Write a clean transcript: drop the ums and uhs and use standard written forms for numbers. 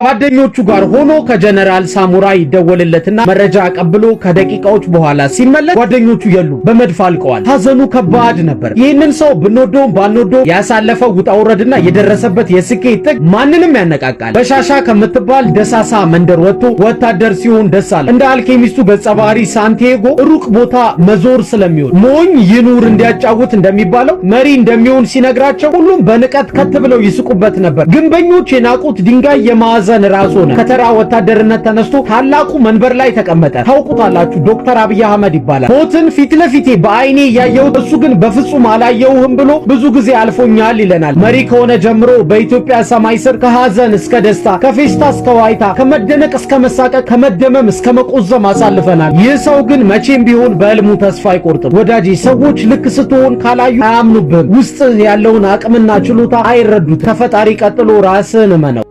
ጓደኞቹ ጋር ሆኖ ከጀነራል ሳሙራ ይደወልለትና መረጃ አቀብሎ ከደቂቃዎች በኋላ ሲመለስ ጓደኞቹ የሉም፣ በመድፍ አልቀዋል። ሀዘኑ ከባድ ነበር። ይህንን ሰው ብንወደውም ባንወደውም ያሳለፈው ውጣ ውረድና የደረሰበት የስኬት ጥግ ማንንም ያነቃቃል። በሻሻ ከምትባል ደሳሳ መንደር ወጥቶ ወታደር ሲሆን ደስ አለ። እንደ አልኬሚስቱ ገጸ ባህሪ ሳንቲያጎ ሩቅ ቦታ መዞር ስለሚወድ ሞኝ ይኑር እንዲያጫውት እንደሚባለው መሪ እንደሚሆን ሲነግራቸው ሁሉም በንቀት ከት ብለው ይስቁበት ነበር። ግንበኞች የናቁት ድንጋይ የማዕዘን ራስ ሆነ። ከተራ ወታደርነት ተነስቶ ታላቁ መንበር ላይ ተቀመጠ። ታውቁታላችሁ፣ ዶክተር አብይ አህመድ ይባላል። ሞትን ፊት ለፊቴ በአይኔ እያየሁት እሱ ግን በፍጹም አላየውህም ብሎ ብዙ ጊዜ አልፎኛል ይለናል። መሪ ከሆነ ጀምሮ በኢትዮጵያ ሰማይ ስር ከሐዘን እስከ ደስታ፣ ከፌሽታ እስከ ዋይታ፣ ከመደነቅ እስከ መሳቀቅ፣ ከመደመም እስከ መቆዘም አሳልፈናል። ይህ ሰው ግን መቼም ቢሆን በህልሙ ተስፋ አይቆርጥም። ወዳጄ፣ ሰዎች ልክ ስትሆን ካላዩ አያምኑብህም። ውስጥ ያለውን አቅምና ችሎታ አይረዱት። ከፈጣሪ ቀጥሎ ራስህን እመነው።